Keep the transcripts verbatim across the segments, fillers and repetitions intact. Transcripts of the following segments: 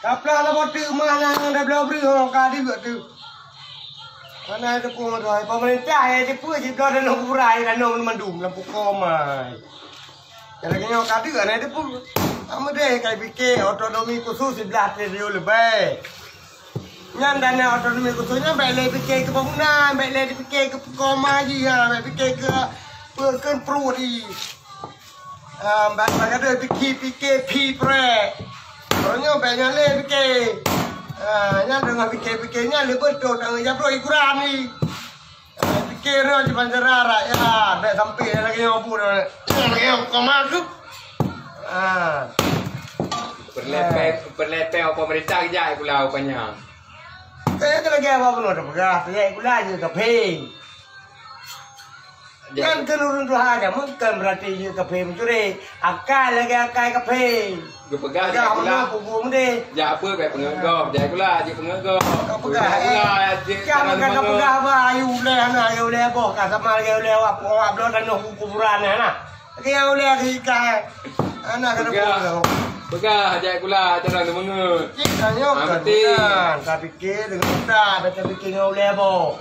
Kaplah lam boh teuk mah nyang dibloe breuh ho ka deuek teuk. Hana teupeu meudoe, pemerintah nyang teupeu jibloe tanoh kuburan, tanoh mandum lam pukon mai. Nyang lagèe nyoe ka deuek hana teupeu. Ameudeh ka pike otonomi khusus siblaih triliun leubeh. Nyan dana otonomi khusus nyan bèk lé pike keu bangunan, bèk lé pike keu pukon mai jih, ha, bèk pike keu, keu pruet jih. Ah, bak, bak gadôh pike, pike phi prek. Uroe nyoe bèk nyan lé pike. Ah, nyan deungon pike-pike nyan lé beutôi tanggong jaweueb droe hiburan ni. Ah, pike nyoe cuma cara rakyat, bèk sampai lagèe nyoe pun. Lagèe nyoe koma tu. Ah. Peureulèe pèng, peureulèe pèng pemerintah jak sikula rupanya. Kaya tu lagèe apa pun dah peugah, tu jak sikula je kapé. Kan keu ureueng tuha jameun kan berarti jeuet kafé meucuri. Akai lagèe akai kafé. Geupeugah jak sikula. Peugah meunan peue meunan. Jak apa bèk peungeut gob, jak sikula jeuet peungeut gob. Kau peugah, jak sikula, eh. Jeuet sikula. Kah meunan ka peugah bah, ayu ulèe hana, ayu ulèe boh, ka sama lagèe ulèe awak, awak bloe tanoh kuburan hana. Lagèe ulèe di ikai. Hana ka peugah. Peugah jak sikula, cara teumeungeut. Cit tanyoe kan bukan, ka pike deungon utak, bèk tapike ngon ulèe boh.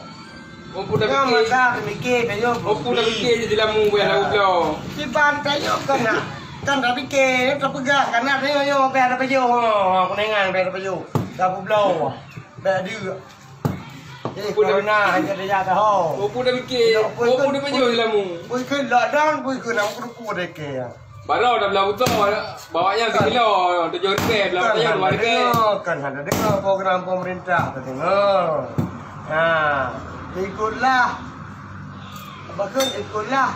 Ompun dah pike. Nyoe masa pike tanyoe. Ompun dah pike je dilamu weh lau bloe. Siban tanyoe kan nak. Kan dah pike, tapeugah kan nak tanyoe nyoe bèk ada pajoh. Ha, Kuningan bèk ada pajoh. Dah peubloe. Bèk deuek. Eh, ompun dah corona pike. Hanya dia dah ho. Ompun dah pike. Ompun dah pajoh dilamu. Bui keu lockdown, bui keu nak kudu-kudu deh ke. Baroe dah blah butong, bawa nyan sikilo, tujoh ribèe, blah butong dua ribèe. Kan hana deungoe program pemerintah, tak deungoe. Ha, ikutlah, apa ke, ikutlah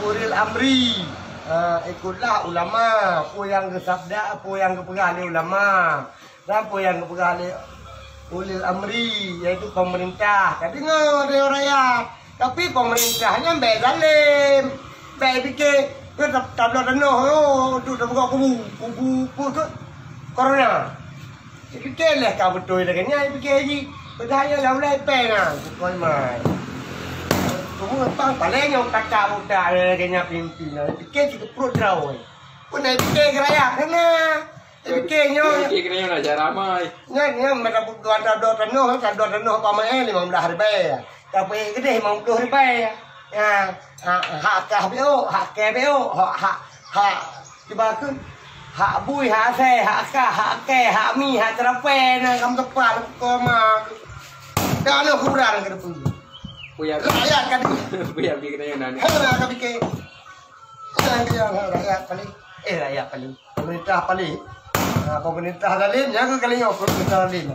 ulil amri. Ha, ikutlah ulama, apa nyang geusabda, apa nyang geupeugah lé ulama. Nyan peue nyang geupeugah lé ulil amri, yaitu pemerintah. Ka deungoe lé rakyat. Tapi pemerintah nyan bèk zalim. Bèk pike, keu tab-, tabloe tanoh, oh, untuk tapeugah kubu. Kubu peue keu corona. Pike lé ka beutôi lagèe nyan, pike jih. Padahai nyan lam ulèe pèng nyan, pukon mai. Cuma bang paléng nyang kata utak lagèe nyan pimpin. Pike cit keu pruet droe. Pun dah pike keu rakyat sana. Pike nyoe. Pike nyoe na cara mai. Nyan, nyan mata butuh anda dua tanoh, anda dua tanoh apa mai limong belas ribèe. Tapi gede limong puluh ribèe. Ya, ha, hak kah biok, hak keh biok, hak, hak, hak, cuba ke, hak bui, hak asèe, hak kah, hak keh, hak mi, hak teurapèe, na kam teupal, koma. Dah lo kurang ke depan. Buya. Rakyat kan? Buya beli kena yang nanya. Hana ka pike. Hana ka yang rakyat paling. Eh, rakyat paling. Pemerintah paling. Ha, pemerintah zalim, nyan keuh kali nyoe pemerintah zalim.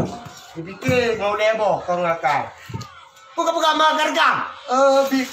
Dipike ngon ulèe boh, kon ngon akai. Bukan-bukan makan gam. Eh, bi-